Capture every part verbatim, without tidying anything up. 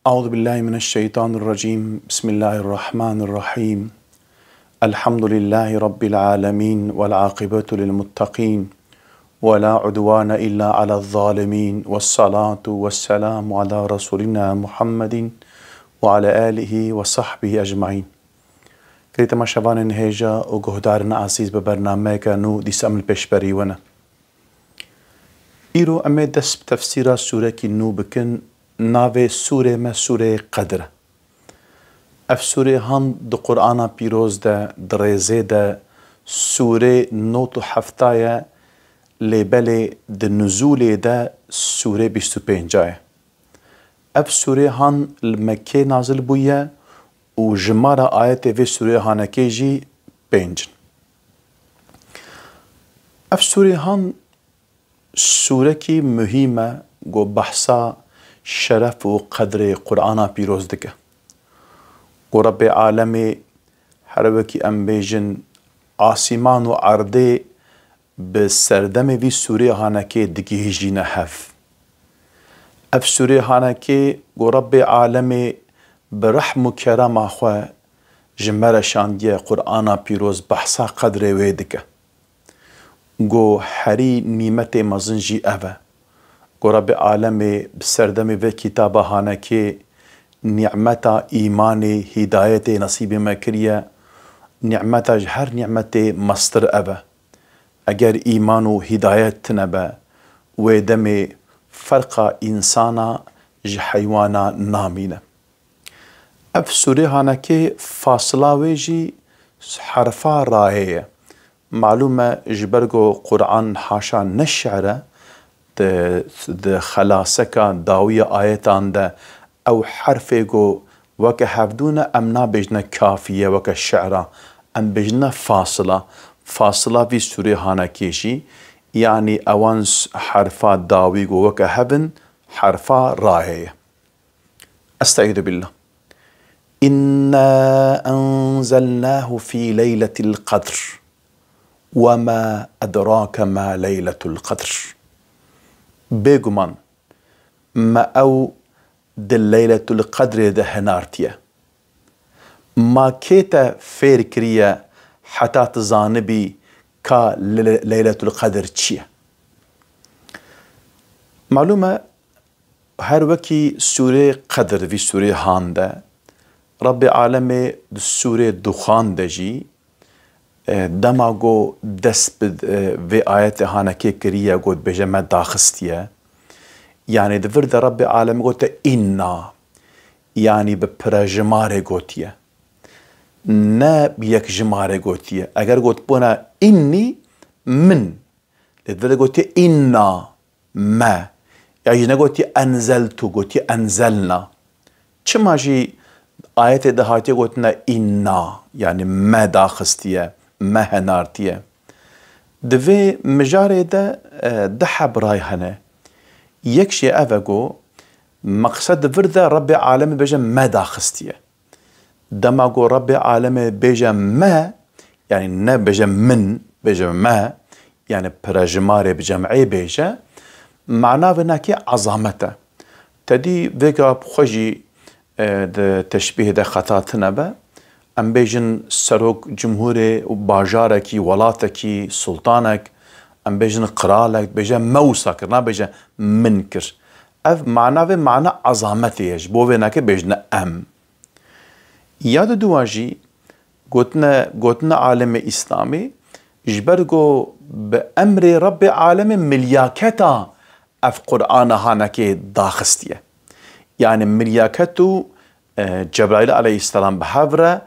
أعوذ بالله من الشيطان الرجيم. بسم الله الرحمن الرحيم. الحمد لله رب العالمين والعاقبة للمتقين ولا عدوان إلا على الظالمين والصلاة والسلام على رسولنا محمد وعلى آله وصحبه أجمعين. Girê temaşevanên hêja û guhdarên ezîz, bi bernameyeke nû dîsa em li pêşberî we ne. Îro em ê dest bi tefsîra sûrekî nû bikin, navê sûrê me Sûreyê Qedr e. Ev sûrê han di Qur'ana Pîroz de, di rêzê de sûrê nod û hefta ye, lê belê di nuzûlê de sûrê bîst û pênc ye. Ev sûrê han li Mekkê nazil bûye û jimara ayetê vê sûrê hanekê jî pênc in. Ev sûrê han sûrekî muhîm e, ku behsa şeref û qedrê Qur'ana Pîroz dike. Ku Rebbê Alemê, her wekî em bêjin, asîman û erdê bi serdemê vî sûrê hanekê digihîjîne hev. Ev sûrê hanekê ku Rebbê Alemê bi rehm û kerema xwe ji me re şandiye Qur'ana Pîroz, behsa qedrê wê dike. Ku herî nîmetê mezin jî ev e. Ku Rebbê Alemê bi serdemê vê kitaba hanekê nîmeta îmanê, hîdayetê nesîbê me kiriye. Nîmeta ji her nîmetê mestir ev e. Eger îman û hîdayet tine be, wê demê ferqa însana ji heywana namîne. Ev sûrê hanekê fasila wê jî herfa rayê ye. Malûm e, ji ber ku Qur'an haşa ne şi'r e, di, di xelaseka dawiya ayetan de ew herfê ku weke hevdû ne, em nabêjine kafî ye weke şi'ra, em bêjine fasila. Fasila vî sûrê hanekê jî, yanî ewan s-, herfa dawî ku weke hev in, herfa rayê ye. Estaizu billah. إنا أنزلناه في ليلة القدر وما أدراك ما ليلة القدر. Bêguman me ew di Leyletul Qedrê de hinartiye. Ma kê te fêr kiriye heta tu zanibî ka Le-, Leyletul Qedr çi ye? Malûm e, her wekî sûrê Qedr vî sûrê han de, Rebbê Alemê di sûrê Duxan de jî, e, dema ku dest bi, e, vê ayetê hanekê kiriye, ku dibêje me daxistiye. Yanî di vir de Rebbê Alemê gote înna, yanî bi pirejimarê gotiye. Ne bi yek jimarê gotiye. Eger gotibûna înnî, min, lê di vir de gotiye înna, me. Ya jî negotiye enzeltu, gotiye enzelna. Çima jî ayetê de hatiye gotine înna, yanî me daxistiye, me henartiye? Di vê mijarê de, e, du heb ray hene. Yek jê ev e ku meqsed di vir de Rebbê Alemê bêje me daxistiye. Dema ku Rebbê Alemê bêje me, yanî ne bêje min, bêje me, yanî pirejimarê bi cem'ê bêje, mana vê nakê ezamet e. Te dî vêga bi xwe jî, e, di teşbîhê de xeta tune be. Em bêjin serok cumhurê û bajarekî, welatekî, sultanek, em bêjin qiralek, bêje me wisa kir, nabêje min kir. Ev mana vê mana ezametê ye, ji bo vê nakê bêjine em. Ya diduwa jî gotine, gotine alemê Îslamê, ji ber ku bi emrê Rebbê Alemê milyaketa ev Qur'ana hanekê daxistiye. Yanî milyaket û, e, Cebraîl aleyhisselam bi hev re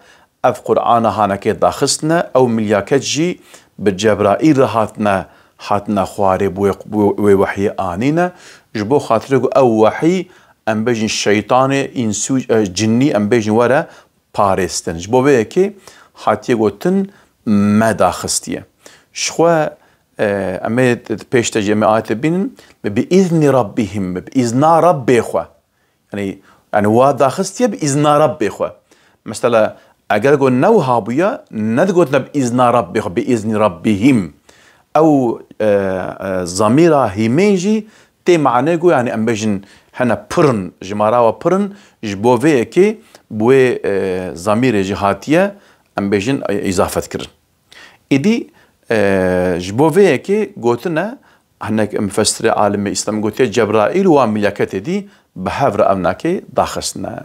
ev Qur'ana hanekê daxistine, ew milyaket jî bi Cebraîl re hatine, hatine xwarê bi wê, bi wê wehyê anîne. Ji bo xatirê ku ew wehî, em bêjin şeytanê, însû, e, cinnî, em bêjin were parêstin. Ji bo vê yekê hatiye gotin me daxistiye. Ji xwe, e, em ê pêş de jî em ê ayetê bînin, bi îzni rabbihim, bi îzna Rabbê xwe. Yanî, yanî wa daxistiye bi îzna Rabbê xwe. Mesela, eger ku ne wiha bûya, ne digotine bi îzna Rabbê xwe, bi îzni rabbihim. Ew, e, e, zamîra hîmê jî tê manê ku, yanî em bêjin Hene pir in, jimara we pir in, ji bo vê yekê bi wê, e, zamîrê jî hatiye, em bêjin, e, îzafet kirin. Îdî, e, ji bo vê yekê gotine, hinek mufessirê alimê Îslamê gotiye, Cebraîl û wan mileketê dî bi hev re ewnakê daxistine.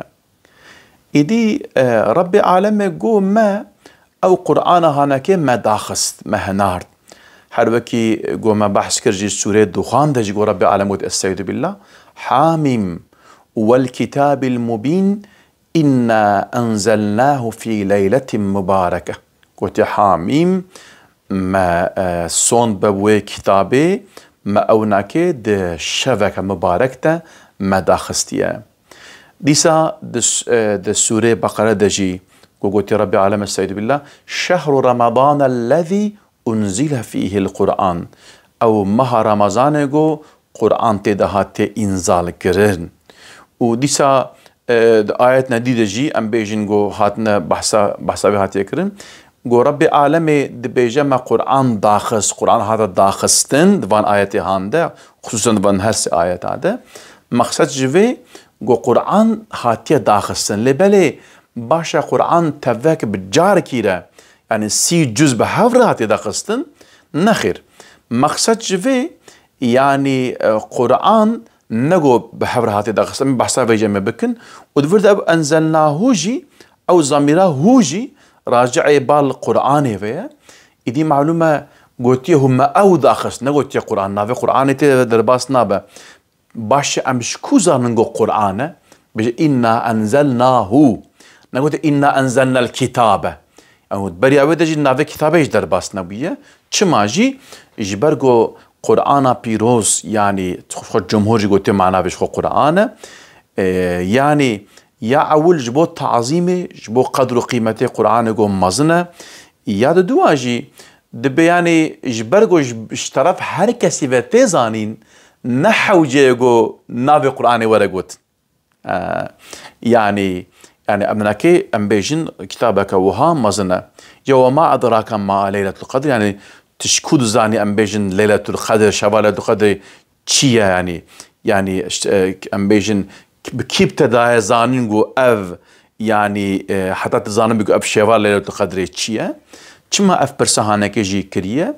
Îdî, e, Rebbê alemê got me, ew Qur'ana hanekê me daxist, me hinard. Her wekî got me behs kir jî sûrê Duxan de jî got Rebbê alem got, Estaizu billah, Hamîm, wel kitabil mubîn, inna enzelnahu fî leyletin mubareke. Gotiye, Hamîm, me, e, sond be wê kitabê, me ewnakê di şeveke mubarek de me daxistiye. Dîsa di s-, e, di sûrê Beqere de jî ku gotî Rebbê alem, Estaizu billah, Şehru Ramadan ellezî unzile fîhil Qur'an. Ew meha Ramazanê ku Qur'an tê de hatiye înzal kirin. Û dîsa, e, di ayetine dî de jî em bêjin ku hatine behsa, behsa vê hatiye kirin. Ku Rebbê alemê dibêje me Qur'an daxist, Qur'an hate daxistin, di van ayetê han de, xisûsen di van her sê ayeta de. Mexsed ji vê ku Qur'an hatiye daxistin. Lê belê baş e Qur'an tevek bi carekî re, yanî sî cuz bi hev re hatiye daxistin? Nexêr. Mexsed ji vê, yanî, e, Qur'an ne ku bi hev re hatiye daxistin, em behsa vê jî em ê bikin. Û di vir de ev enzelnahu jî, ew zamîra hu jî, raci'ê bal Qur'anê ve ye. Îdî malûm e, gotiye hu me ew daxist, ne gotiye Qur'an. Navê Qur'anê tê de derbas nabe. Baş e, em ji ku zanin ku Qur'an e? Bêje, "Inna enzelnahu." Negote, "Inna enzelnel kitabe." Ew beriya wê de jî navê kitabê jî derbas nebûye. Çima jî? Ji ber ku Qur'ana pîroz, yanî xwe cumhur jî gotiye mana vê ji xwe Qur'an e. E, yanî ya ewil ji bo tazîmê, ji bo qedr û qîmetê Qur'anê ku mezin e. Ya di dua jî dibe, yanî ji ber ku ji, ji teref her kesî ve tê zanîn, ne hewce ye ku navê Qur'anê were gotin. E, yanî, yanî em hinekê em bêjin kitabeke wiha mezin e. Ya we ma edrake ma Leyletul Qedr, yanî tu ji ku dizanî em bêjin Leyletul Qedr, şeva Leyletul Qedrê çi ye yanî? Yanî işte, e, em bêjin bi kî bi te daye zanîn ku ev, yanî, e, heta tu zanibî ku ev şeva Leyletul Qedrê çi ye? Çima ev pirsa hanekê jî kiriye?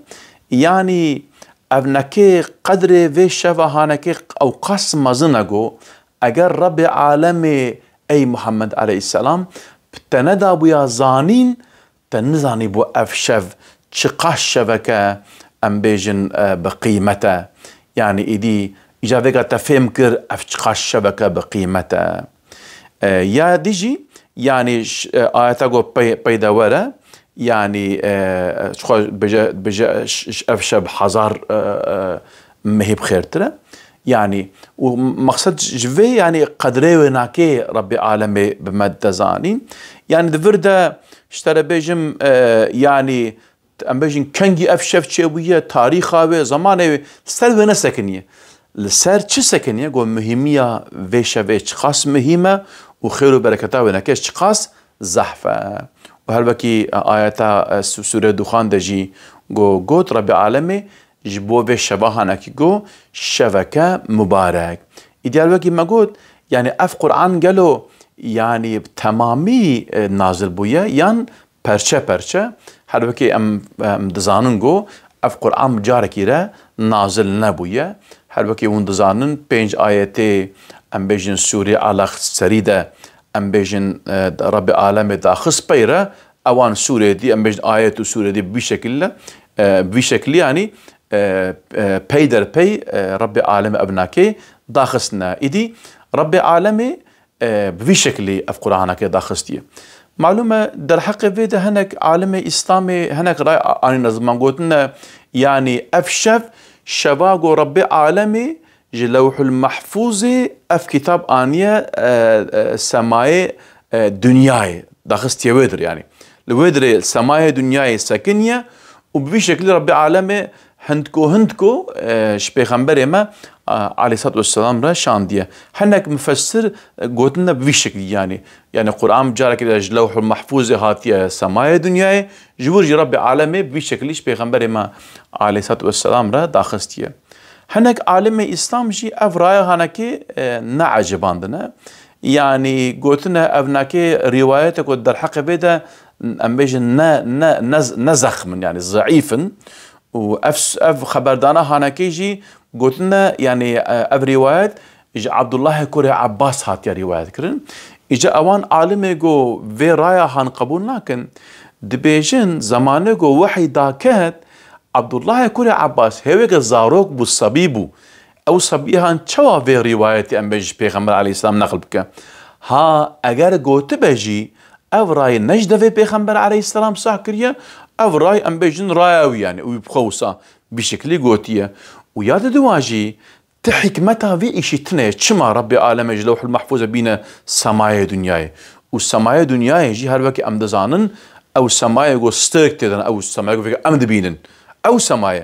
Yanî ev nekê qedrê vê şeva hanekê ew qas mezin e ku eger Rebbê alemê, ey Muhammed aleyhisselam, bi te nedabûya zanîn, te nizanîbû ev şev çiqas şeveke, em bêjin, e, bi qîmet e. Yanî îdî îca vêga te fêm kir ev çiqas şeveke bi qîmet e. E, ya dî jî, yanî ş-, e, ayeta ku pey, pey de were, yanî, e, ji xwe bêje, bêje, ş-, ş-, ev şev hezar, e, e, mehî bi xêrtir e. Yanî, û mexsed ji vê, yanî qedrê wênakê Rebbê alemê bi me dide zanîn. Yanî di vir de, ji te re bêjim, e, yanî, em bêjin kengî ev şev çêbûye, tarîxa wê, zemanê wê, ser wê nesekiniye. Li ser çi sekiniye? Ku muhîmiya vê şevê çiqas muhîm e û xêr û bereketa wênekê çiqas zehf e. Û her wekî, e, ayeta, e, su-, sûrê Duxan de jî ku got, Rebbê alemê ji bo vê şeva hanekî got, şeveke mubarek. Îdî her wekî me got, yanî ev Qur'an gelo, yanî bi temamî, e, nazil bûye, yan perçe perçe? Her wekî em, em dizanin ku ev Qur'an bi carekî re nazil nebûye. Her wekî hûn dizanin, pênc ayetê, em bêjin, sûrê Alaq serî de, em bêjin, e, Rebbê alemê daxist pey re, ewan sûrê dî, em bêjin ayet û sûrê dî bi vî şekil, e, bi vî şekilî, yanî, e, e, pey der pey, e, Rebbê alemê ev nakê daxistine. Îdî Rebbê alemê, e, bi vî şekilî ev Qur'aneke daxistiye. Malûm e, derheqê vê de hinek alimê Îslamê hinek ray a-, anîne ziman, gotine, yanî ev şev, şeva ku Rebbê alemê ji Lewhul Mahfûzê ev kitab aniye, e, e, semayê, e, dinyayê, daxistiye wê dir yanî. Li wê dirê semayê dinyayê sekiniye û bi vî şekilî Rebbê alemê hindko hindko, e, ji pêxemberê me, e, aleyhissalatu vesselam re şandiye. Hinek mufessir, e, gotine bi vî şekilî yanî. Yanî Qur'an carekê de ji Lewhul Mahfûzê hatiye semayê dinyayê, ji wir jî Rebbê alemê bi vî şekilî ji pêxemberê me aleyhissalatu vesselam re daxistiye. Hinek alimê Îslam jî ev raya hanekê, e, neecibandine. Yanî gotine ev nekê rîwayetê ku derheqê vê de em bêjin ne, ne, ne, ne zexm in, yanî zeîf in. Û ev, ev xeberdana hanekê jî gotine, yanî, e, ev rîwayet ji Abdullahê kurê Abbas hatiye rîwayet kirin. Îca ewan alimê ku vê raya han qebûl nakin, dibêjin zemanê ku wehî daket, Abdullahê kurê Abbas hêweke zarok bû, sebî bû. Ew sebî han çawa vê rîwayetê em bêjin ji Pêxember aleyhisselam neql bike? Ha, eger gotibe jî, ev rayê ne ji devê Pêxember aleyhisselam sah kiriye, ev ray em bêjin raya wî, yanî wî bi xwe wisa bi şeklî gotiye. Û ya diduwa jî, ti hikmeta vî îşî tune ye. Çima Rebbê Alemê ji Lewhul Mehfûzê bîne semayê dinyayê? Û semayê dinyayê jî her wekî em dizanin, ew semayê ku stêrk tê de ne, ew semayê ku vêga em dibînin. Ew semayê.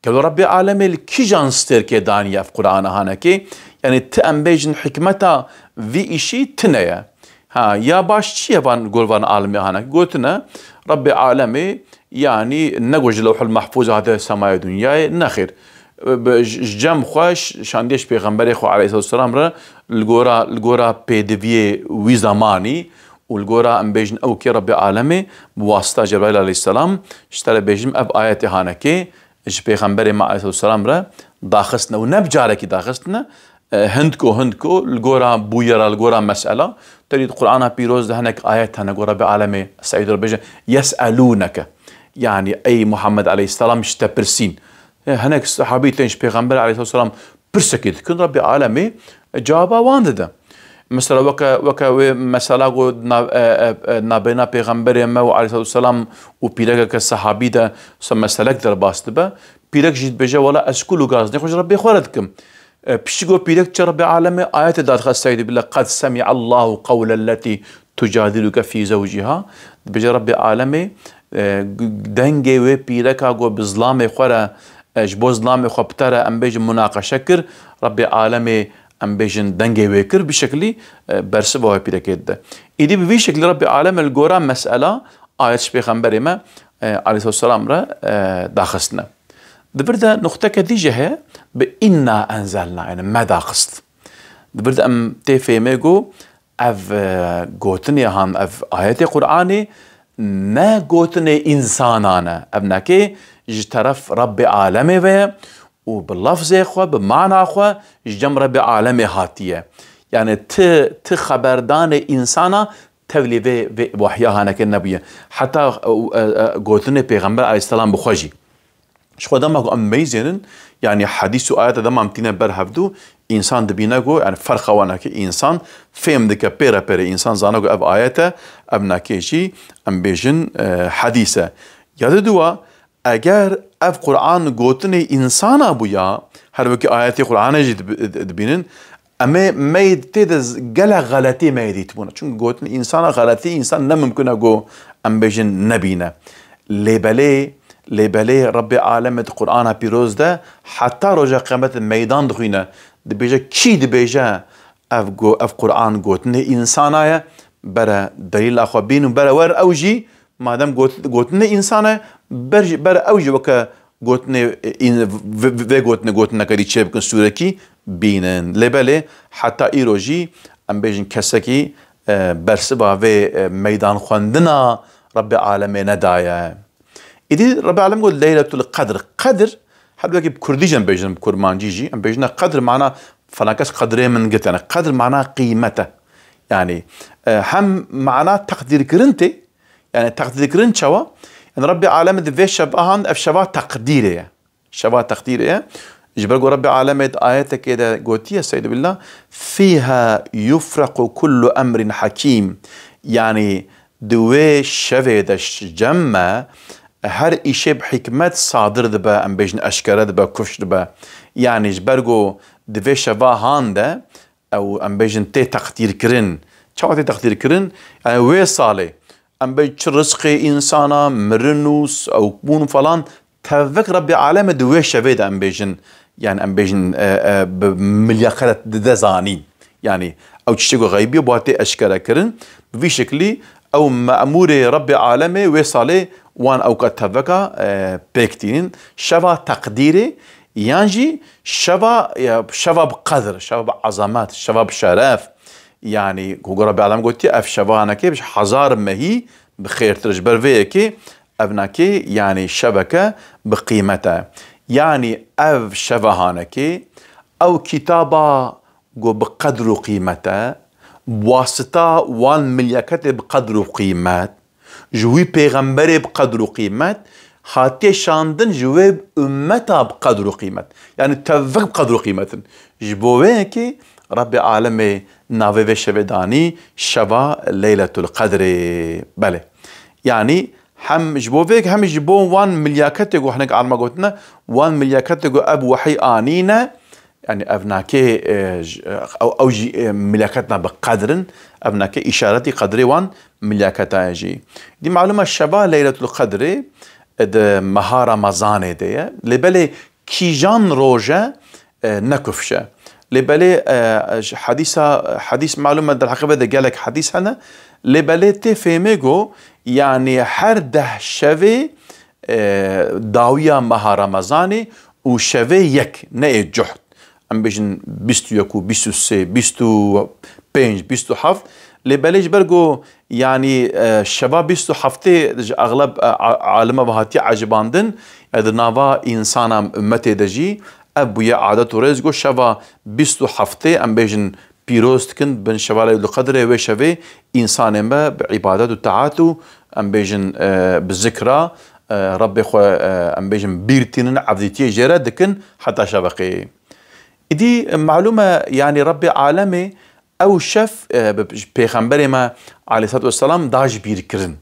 Gelo Rebbê Alemê li kîjan stêrkê daniye ev Qur'ana hanekê? Yanî ti em bêjin hikmeta vî îşî tune ye. Ha, ya baş çi ye van, gor van alimê hanekê? Gotine, Rebbê Alemê, yanî ne ku ji Lewhul Mehfûz hate semayê dinyayê, nexêr. Bi, ji, ji cem xwe, ş-, şandiye ji Pêxemberê xwe aleyhisselatu vesselam re li gora, li gora pêdiviyê wî zemanî û li gora em bêjin ew kê Rebbê Alemê bi wasita Cebraîl aleyhisselam, ji te re bêjim ev ayetê hanekê ji Pêxemberê me aleyhisselatu vesselam re daxistine û ne bi carekî daxistine, e, hindko, hindko, li gora bûyera, li gora mesela, terî di Qur'ana Pîroz de hinek ayet hene, ku Rebbê Alemê, Seîd re bêje, "Yes'elûneke." Yanî, ey Muhammed aleyhisselam, ji te pirsîn. E, hinek sehabî tên ji Pêxember aleyhisselam pirsekê dikin, Rebbê Alemê, e, cewaba wan dide. Mesela weke, weke wê mesela ku na-, e, e, e, nabeyna Pêxemberê me û aleyhisselam û pîrekeke sehabî de se meselek derbas dibe, pîrek jî dibêje, "Wela ez kul û gazinê xwe ji Rebbê xwe re dikim." E, piştî ku pîrek çi Rebbê Alemê ayetê dadixe, "Estaizu billah, qed semi'allahu qawlelleti tucadiluke fî zewciha." Dibêje Rebbê Alemê, e, g-, dengê wê pîreka ku bi zilamê xwe re, e, ji bo zilamê xwe bi te re em bêjin munaqeşe kir, Rebbê Alemê em bêjin dengê wê kir, bi şeklî, e, bersiva wê pîrekê dide. Îdî bi vî şeklî Rebbê Alemê li gora mesela ayet ji Pêxemberê me, e, aleyhisselam re, e, daxistine. Di vir de nuqteke dî jî heye, bi "Inna enzelna", yani me daxist. Di vir de em tê fêmê ku ev, e, gotinê han, ev ayetê Qur'anê ne gotinê însanan e. Ev nekê ji teref Rebbê Alemê ve ye û bi lafzê xwe, bi mana xwe ji cem Rebbê Alemê hatiye. Yani ti, ti xeberdanê însana tevlî vê, vê wahya hanekê nebûye. Heta, e, e, e, gotinê Pêxember aleyhisselam bi xwe jî. Ji xwe dema ku em meyzênin, yanî hedîs û ayete dema em tîne ber hevdû, însan dibîne ku, yanî ferqa wan e ki însan fêm dike, pêre pêre însan zane ku ev ayet e, ev nekê jî em bêjin, e, hedîs e. Ya diduwa, eger ev Qur'an gotinê însana bûya, her wekî ayetê Qur'anê jî dib-, dibînin, em ê mey tê de z-, gelek xeletî mey dîtibûne. Çunku gotin însana xeletî, însan ne mimkun e ku em bêjin nebîne. Lê belê, lê belê Rebbê Alemê di Qur'ana Pîroz de heta roja qiyamete meydan dixwîne. Dibêje, kî dibêje ev go-, ev Qur'an gotinê însana ye, bere delîla xwe bîn û bere wer ew jî, madem got-, gotinê însan e, ber jî, bere ew jî weke gotinê, e, în-, v-, v-, vê gotinê, gotineke dî çêbikin, sûrekî bînin. Lê belê heta îro jî em bêjin kesekî, e, bersiva vê, e, meydan xwendina Rebbê Alemê nedaye. Îdî Rebbê Alem got Leyletul Qedr. Qedr, her wekî bi kurdî jî em bêjin, bi kurmancî jî, em bêjine qedr mana falan kes qedrê min girt, yani qedr mana qîmet e. Yani, e, hem mana teqdîrkirin tê, yani teqdîrkirin çawa? Yani Rebbê Alemê di vê şeva han, ev şeva teqdîrê ye. Şeva teqdîrê ye. Ji ber ku Rebbê Alemê di ayetekê de gotiye, Seydü Billah, "Fîha yufrequ kullu emrin hakîm." Yani di wê şevê de ş-, cem me her îşê bi hikmet sadir dibe, em bêjin eşkere dibe, kuş dibe. Yani ji ber ku di vê şeva han de ew, em bêjin, tê teqdîrkirin. Çawa tê teqdîrkirin? Yani wê salê, em bê çi rizqê însana, mirin û s-, ew bûn falan, tevek Rebbê Alemê di wê şevê de em bêjin, yani em bêjin, e, e, bi milyaqe de dide zanîn. Yani ew tiştê ku xeybî ye, ba tê eşkere kirin. Bi vî şeklî ew memûrê Rebbê Alemê wê salê wan ewka teveka, e, pêk tînin. Şeva teqdîrê, Yan jî şeva, ya, şeva bi qedr, şeva bi ezamet, şeva bi şeref. Yanî, ku Rebî Alem gotiye, ev şevanekê bi hezar mehî bi xêrtir. Ji ber vê yekê evnakê, yanî şeveke bi qîmet e. Yanî ev şevehanekê, ew kitaba ku bi qedr û qîmet e, bi wasita wan milyaketê bi qedr û qîmet, ji wî pêxemberê bi qedr û qîmet, hatiye şandin ji wê ummeta bi qedr û qîmet. Yanî tevek bi qedr û qîmet in. Ji bo wê yekê Rebbê Alemê navê vê şevê danî şeva Leyletul Qedrê. Belê. Yanî hem ji bo vê yekê hem ji bo wan milyaketê ku hinek alma gotine, wan milyaketê ku ev wehî anîne, Yanî ev nakê, e, j-, e, ew, ew jî, e, milaketna bi qedr in, ev nakê îşaretî qedrê wan milaketa ye jî. Dî malûm e şeva Leyletul Qedrê, e, di meha Remezanê de ye. Lê belê kîjan roj e, e, ne kufş e. Lê belê, e, ji hedîsa, hedîs malûm e derheqê vê de gelek hedîs hene. Lê belê tê fêmê ku, yanî her deh şevê, e, dawiya meha Remezanê û şevê yek, ne ê cuhd. Em bêjin bîst û yek û bîst û sê, bîst û pênc, bîst û heft. Lê belê ji ber ku, yanî, e, şeva bîst û heftê ji exleb, e, a-, alime ve hatiye ecibandin, e, di nava însana ummetê de jî ev bûye adet û rêz ku şeva bîst û heftê em bêjin pîroz dikin, bin şeva Leyletul Qedrê, wê şevê însanê me bi îbadet û taat û, em bêjin, e, bi zikra, e, Rebbê xwe, e, em bêjin bîr tînin, evdîtiyê jê re dikin heta şeveqê. Îdî, e, malûm e, yanî Rebbê Alemê ew şev, e, bi, ji Pêxemberê me aleyhissalatu vesselam da ji bîr kirin.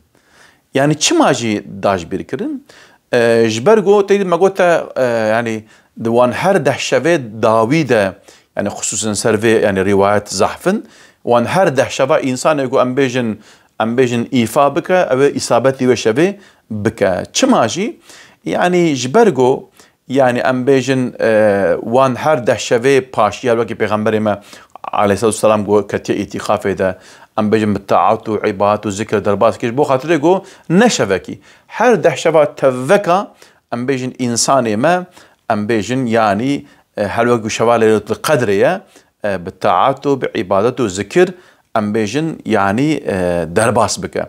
Yanî çima jî da ji bîr kirin? E, ji ber ku tê me gote, e, yanî di wan her deh şevê dawî de, yanî xisûsen ser vê, yanî rîwayet zehf in, wan her deh şeva însanê ku em bêjin, em bêjin îfa bike, ew ê îsabetî wê şevê bike. Çima jî? Yanî ji ber ku Yanî em bêjin, e, wan her deh şevê paşiya wekî Pêxemberê me aleyhissalatu vesselam ku ketiye îtîkafê de, em bêjin bi taat û îbadet û zikir derbas kir, ji bo xatirê ku ne şevekî. Her deh şeva tevveka, em bêjin însanê me, em bêjin yanî, e, her wek ku şeva Leyletul Qedrê ye, e, bi taat û bi îbadet û zikir, em bêjin, yanî, e, derbas bike.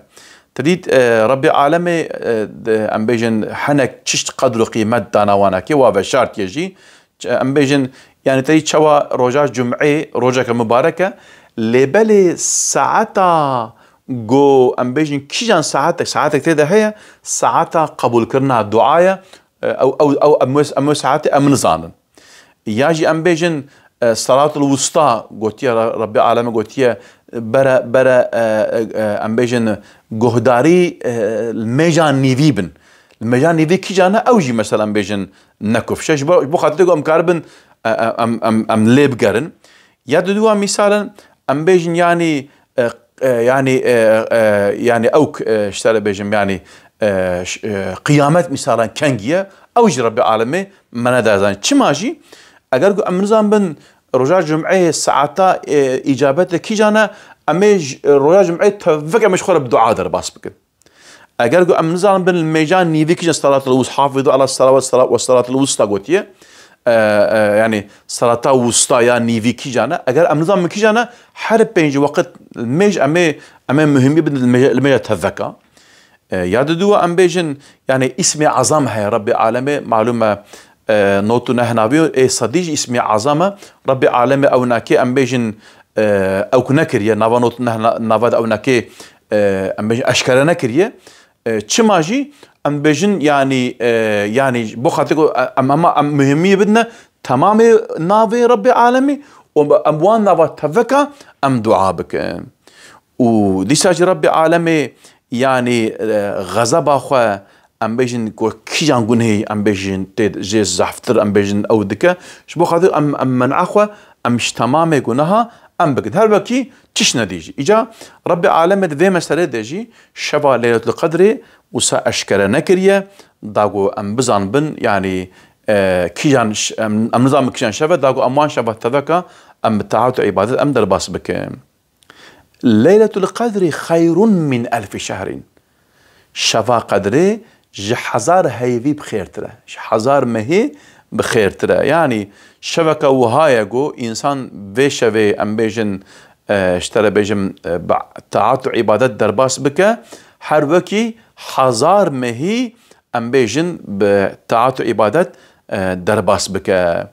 Te dît, e, Rebbê Alemê, e, de, em bêjin, hinek çişt qedr û qîmet dana wana kê, wa veşartiye jî. Ç-, em bêjin, yanî te dît çawa roja cum'ê, rojeke mubarek e, lê belê saeta go, em bêjin, kîjan saetek, saetek tê de heye, saeta qebûlkirina duaya, e, ew, ew, ew, em wê, em wê saetê em nizanin. Ya jî em bêjin, e, Salatul Wusta gotiye, Re-, Rebbê Alemê gotiye, bere, bere, e, e, e, em bêjin guhdarî, e, li mêja nîvî bin. Li mêja nîvî kîjan e, ew jî mesela em bêjin ne kufş e. Ji bo, ji bo xatirê ku em karibin, e, e, em, em, em lê bigerin. Ya diduwa mîsal in, em bêjin yanî, e, e, yanî, e, e, yanî ew k-, e, ji te re bêjim, yanî, e, ş-, e, qiyamet mîsalan kengî ye, ew jî Rebbê Alemê me nedazanî. Çima jî? Eger ku em nizanbin roja cum'eyê saeta, e, îcabetê kîjan e, em ê ji, e, roja cum'eyê tevvek em ê ji xwe re bi dua derbas bikin. Eger ku em nizanbin li mêja nîvî kîjan Salatul Wus-, Hafîzu ala Salavat Sala-, ve Salatul Wusta gotiye, e, e, yanî salata wusta ya nîvî kîjan e, eger em nizanbin kîjan e, her pênc weqit li mêj em ê, em ê muhîmî bidin li mêja, li mêja tevveka. E, ya diduwa em bêjin, yanî îsmê ezam heye Rebbê Alemê, malûm e, e, nod û neh navî ê sedî jî îsmê ezam e. Rebbê Alemê ew nakê em bêjin, e, ew ku nekiriye, nava nod û neh na-, nava de ew nakê, e, em bêjin eşkere nekiriye. E, çima jî em bêjin, yanî, e, yanî bo xatirê ku, e, em hema em muhîmiyê bidine temamê navê Rebbê Alemê û em wan nava teveka em dua bikin. Û dîsa jî Rebbê Alemê, yanî, e, xezeba xwe, em bêjin ku kîjan gunehê, em bêjin tê jê zehftir, em bêjin ew dike. Ji bo xatir em, em men'a xwe, em ji temamê guneha em bikin. Her wekî çiş nedî jî. Îca Rebbê Alemê di vê meselê de jî şeva Leyletul Qedrê wisa eşkere nekiriye, da ku em bizanbin, yanî, e, kîjan ş-, em, em nizanin kîjan şev e, da ku em wan şeva teveka em bi taat û îbadet em derbas bikin. Leyletul Qedrî xeyrun min elfî şehrîn. Şeva Qedrê ji hezar heyvî bi xêrtir e. Ji hezar mehê bi xêrtir e. Yanî şeveke wiha ye ku însan vê şevê, em bêjin, e, ji te re bêjim, e, bi taat û îbadet derbas bike, her wekî hezar mehî, em bêjin, bi taat û îbadet, e, derbas bike.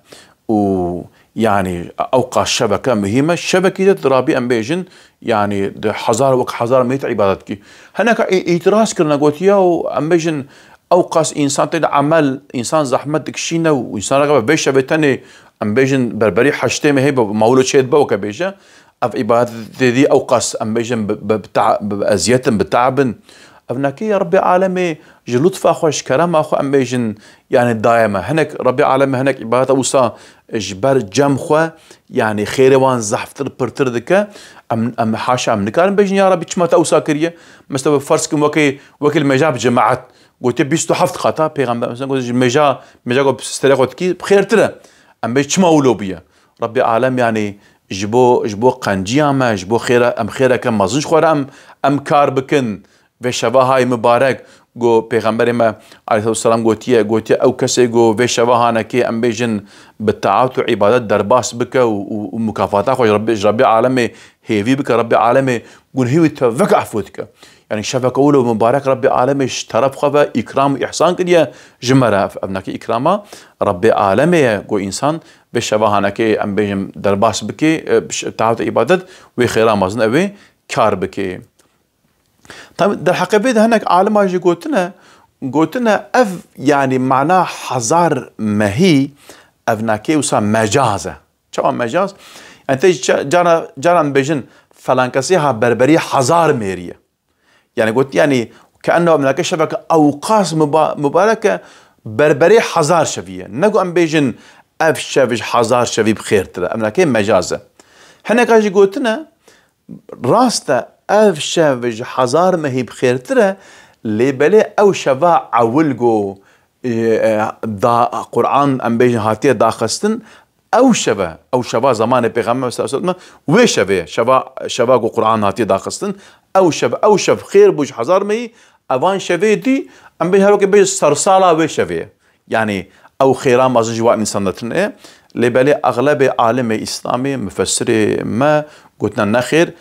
Û yanî ew qas şeveke muhîm e. Şevekî de tu rabî, em bêjin, yanî di hezar, wek hezar mehî tu îbadet kî. Hineka î-, îtiraz kirine, gotiye, û em bêjin, ew qas însan tê de emel, însan zehmet dikişîne û însan rexebe vê şevê tenê, em bêjin, berberî heştê mehê be, mawilo çê dibe, weke bêje, ev îbadetê dî ew qas, em bêjin, bi, bi, bi ta-, bi, bi eziyet in, bi teab in. Ev nekê Rebbê Alemê ji lutfa xwe, ji kerema xwe, em bêjin, yanî daye me. Hinek Rebbê Alemê hinek îbadeta wisa ji ber cem xwe, yanî xêrê wan zehftir, pirtir dike. Em, em haşa em nikarin bêjin, ya Rebbî, çima te wisa kiriye? Mesela, bi ferz kim, wekî, wekî li mêja bi cemaet, gotiye bîst û heft qata, Pêxember mesela gotiye, ji mêja, mêja ku sterê xwe dikî, xêrtir e. Em bêjin, çima wilo bûye? Rebbê Alem, yanî ji bo, ji bo qenciya me, ji bo xêra, em xêreke mezin ji xwe re em, em kar bikin. Vê şeva hay mibarek, ku Pêxemberê me aleyhisselatu vesselam gotiye, gotiye, ew kesê ku vê şeva hanekê, em bêjin, bi taat û îbadet derbas bike û, û, û mukafata xwe ji Rebbê, ji Rebbê Alemê hêvî bike, Rebbê Alemê gunhê wî tevek efû dike. Yanî şeveke wilo mibarek Rebbê Alemê ji teref xwe ve îkram û îhsan kiriye ji me re. Ev, ev nekê îkrama Rebbê Alemê ye, ku însan vê şeva hanekê, em bêjin, derbas bike, e, bi ş-, taat û îbadet, wê xêra mezin ew ê kar bike. Tabi, derheqê vê de hinek alima jî gotine, gotine ev, yanî mana hezar mehî, ev nekê wisa mecaz e. Çawa mecaz? Yanî te ca-, cara, caran bêjin, felankesê ha berberî hezar mêrî ye. Yanî got, yanî, ke enno em nake şeveke ewqas muba-, mubarek e, berberê hezar şevî ye. Ne ku em bêjin, ev şev ji hezar şevî bi xêrtir e. Ev nake mecaz e. Hineka jî gotine, rast e, ev şev ji hezar mehî bi xêrtir e, lê belê ew şeva ewil ku, e, e, da, Quran, em bêjin, hatiye daxistin, ew şeve, ew şeva zemanê Pêxember sallallahu aleyhi ve sellem, wê şevê, şeva, şeva ku Quran hatiye daxistin, ew şev, ew şev xêr bû ji hezar mehî, evan şevê dî, em bê her wekê bê sersala wê şevê. Yanî ew xêra mezin ji wan însan de tune ye. Lê belê exlebê alimê Îslamê, mufessirê me gotine nexêr,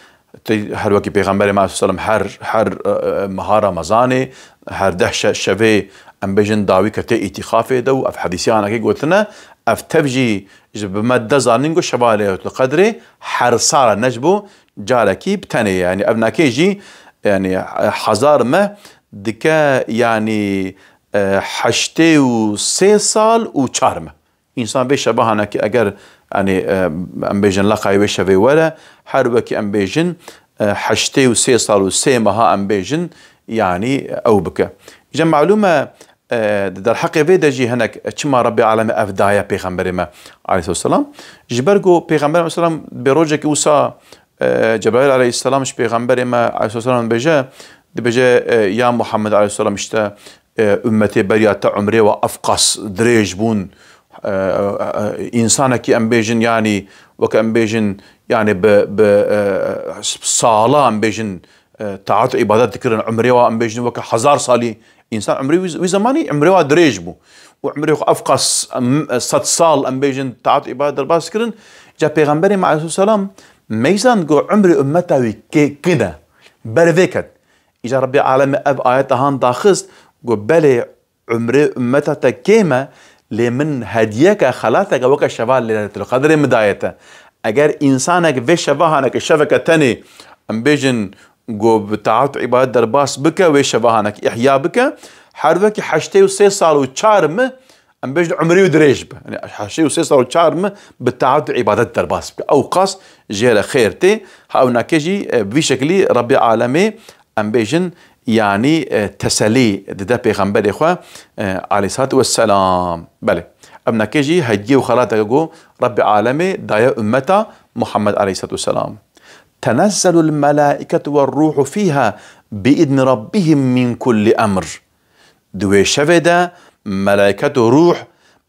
Tê her wekî Pêxemberê me aleyhisselam her, her, e, e, meha Remezanê, her deh şe-, şevê, em bêjin, dawî kete îtîxafê de û ev hedîsê anakê gotine, ev tev jî ji bi me de zanîn ku şeva Leyletul Qedrê her sal e, ne ji bo carekî bi tenê ye. Yanî ev nakê jî, yanî, e, hezar me dike, yanî, e, heştê û sê sal û çar me. Însan vê şeva hanekê eger, yanî, e, em bêjin leqayê wê şevê were, her wekî em bêjin, e, heştê û sê sal û sê meha em bêjin, yanî ew bike. Îca malûm e, e, di derheqê vê de jî hinek çima Rebbê Alemê ev daye Pêxemberê me aleyhisselam. Ji ber ku Pêxember aleyhisselam bê rojekî wisa, e, Cebraîl aleyhisselam ji Pêxemberê me aleyhisselam dibêje, dibêje, e, ya Muhammed aleyhisselam, işte, e, ummetê beriya te umrê wa ev qas dirêj bûn. E, e, e, însanekî em bêjin, yanî weke em bêjin, yanî bi, bi, e, sala em bêjin, e, taat û îbadet dikirin, umrê wa em bêjin weke hezar salî. Însan umrê wî, wî zemanî umrê wa dirêj bû. Û umrê xwe ev qas, em, sed sal em bêjin taat û îbadet derbas kirin. Ca Pêxemberê me aleyhisselam meyzand ku umrê ummeta wî kê-, kin e. Ber vê ket. Îca Rebbê Alemê ev ayeta han daxist, got, belê, umrê ummeta te kêm e, lê min hediyeke, xelateke weke şeva Leyletul Qedrê min daye te. Eger însanek vê şeva haneke şeveke tenê, em bêjin, got, bi taat û îbadet derbas bike, wê şeva haneke îhya bike, her wekî heştê û sê sal û çar mi, em bêjin, umrê wî dirêj be. Yanî heştê û sê sal û çar mi bi taat û îbadet derbas bike. Ew qas jê re xêr tê. Ha ew nake jî, e, bi vî şekilî Rebbê Alemê, em bêjin, yanî, e, teselî dide Pêxemberê xwe, e, aleyhissalatu vesselam. Belê. Ev nake jî hediyê û xelateke ku Rebbê Alemê daye ummeta Muhammed aleyhissalatu vesselam. Tenezzelul melaiketu ve ruhu fiha bi idni rabbihim min kulli emr. Di wê şevê de melaiket û ruh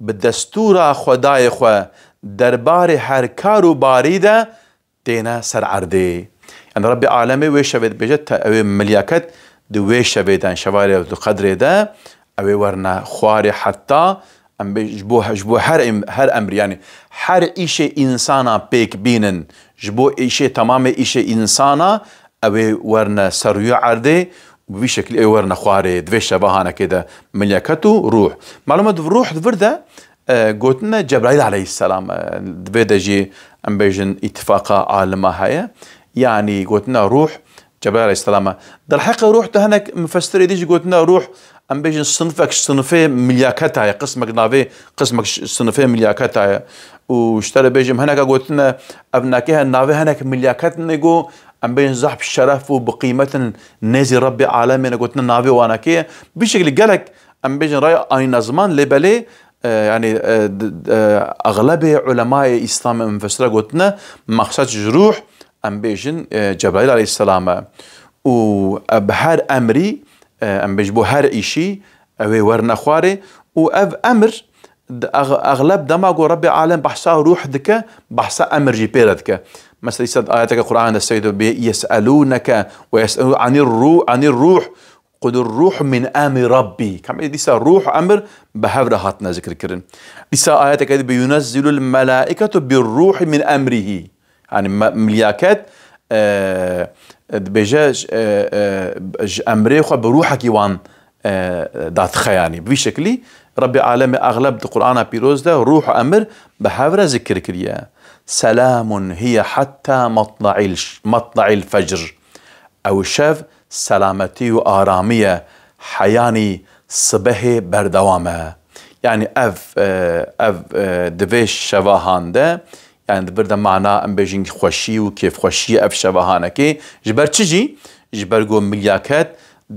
bi destûra Xwedayê xwe derbarê her kar û barî de têne ser erdê. Yanî Rebbê Alemê wê şevê dibêje, te, ew ê milyaket di wê şevê de, şeva Leyletul Qedrê de, ew ê werine xwarê heta Em bê, ji bo, ji bo her em-, her emrî, yanî her îşê însana pêk bînin, ji bo îşê, temamê îşê însana, ew ê werne ser rûyê erdê û bi vî şekilî ê werne xwarê, di vê şeva hanekê de milyaket û rûh. Malûm e, di rûh di vir de, e, gotine Cebraîl aleyhisselam, e, di vê de jî em bêjin îtifaqa alima heye. Yanî gotine rûh, Cebraîl aleyhisselam e. Derheqê rûh de hinek mufessirê dî jî gotine rûh, em bêjin sinfek, sinfê milyaketa ye, qismek navê, qismek ş-, sinfê milyaketa ye. Û ji te re bêjim, hineka gotine, ev nake he navê hinek milyaket ne go, em bêjin zehf şeref û bi qîmet in nêzî Rebbê alemê ne gotine navê wanekê ye. Bi şekilî gelek, em bêjin, ray ayna ziman, lê belê, e, yanî, e, d-, d-, e, exlebê ulemayê Îslamê mufessira gotine, maqsed ji rûh, em bêjin, e, Cebraîl aleyhisselam e. Û, e, bi her emrî, e, em bêjin bo her îşî, ew ê werne xwarê û ev emir di ex-, exleb dema ku Rebbê alem behsa rûh dike, behsa emir jî pê re dike. Mesela, îsa ayeteke Qur'an de seydo bê, "Yes'elûneke ve yes'elû anîr rû-, anîr rûh, qudur rûh min emri Rabbî." Kamê dîsa rûh emir bi hev re hatine zikirkirin. Dîsa ayeteke dî bê, "Yunezzilul melâiketu bir rûhi min emrihî." Yanî me-, milyaket, e, dibêje, e, e, ji emrê xwe bi rûhekî wan, e, dadixe yanî. Bi vî şekilî Rebbê alemê exleb di Qur'ana Pîroz de rûh û emir bi hev re zikir kiriye. "Selamun hiye hatta matla'il, matla'il fecr." Ew şev selametî û aramî ye, heyanî sibehê berdewam e. Yanî ev, e, ev, e, di vê şevahan de, yanî di vir de mana, em bêjin, xweşî û kêfxweşî ev şevahanekê. Ji ber çi jî? Ji ber ku milyaket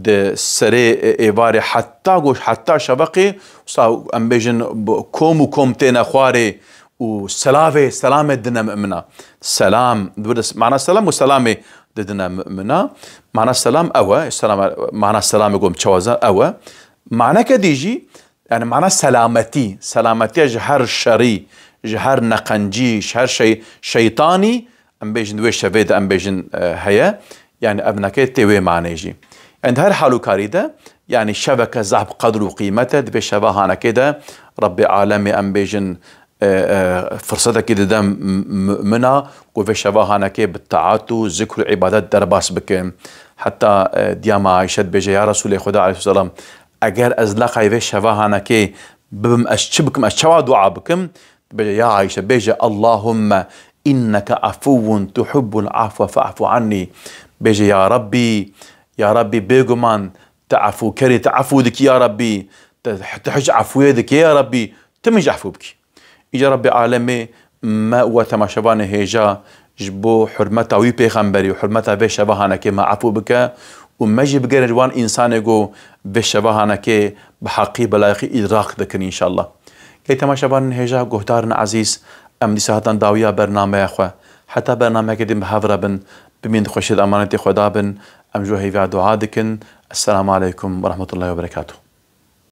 di serê, e, êvarê heta ku, heta şeveqê, wisa em bêjin, bu kom û kom têne xwarê û selavê, selamê didine mumina. Selam, di vir de mana selam û selamê didine mumina. Mana selam ew e, selam, mana selamê ku em çawa zan ew e. Maneke dî jî, yanî mana selametî, selametiya ji her şerî, ji her neqencî, ji her şey, şeytanî, em bêjin di wê şevê de, em bêjin, e, heye. Yanî ev neke tê wê manê jî. Yanî di her hal û karî de, yanî şeveke zehf qedr û qîmet e, di vê şeva hanekê de Rebbê alemê, em bêjin, e, e, firsetekî dide m-, m-, mumina ku vê şeva hanekê bi taat û zikr û îbadet derbas bikin. Heta, e, diya me Ayşe dibêje, "Ya Resûlê Xweda aleyhisselam, eger ez leqay vê şeva hanekê bibim, ez çi bikim, ez çawa dua bikim?" Dibêje, "Ya Ayşe, bêje, Allahumme inneke afuwun tuhibbul afwe fa'fu anni." Bêje, "Ya Rabbî, ya Rabbî, bêguman te efûkerî, te efû dikî, ya Rabbî, te, te hiç efûyê dikê, ya Rabbî, tu min jî efû bikî." Îca Rebbê alemê me û we temaşevanê hêja ji bo hurmeta wî pêxemberî û hurmeta vê şeva hanekê me efû bike û me jî bigerin ji wan însanê ku vê şeva hanekê bi heqî, bi layiqî îdrak dikin înşallah. Gelî temaşevanên hêja, guhdarên ezîz, em dîsa hatin dawiya bernameya xwe. Heta bernameyeke din bi hev re bin, bimînin di xweşiyê de emanetê Xweda bin. Em ji we hêviya dua dikin. Esselamu aleykum ve rahmetullahi ve berekatuhu.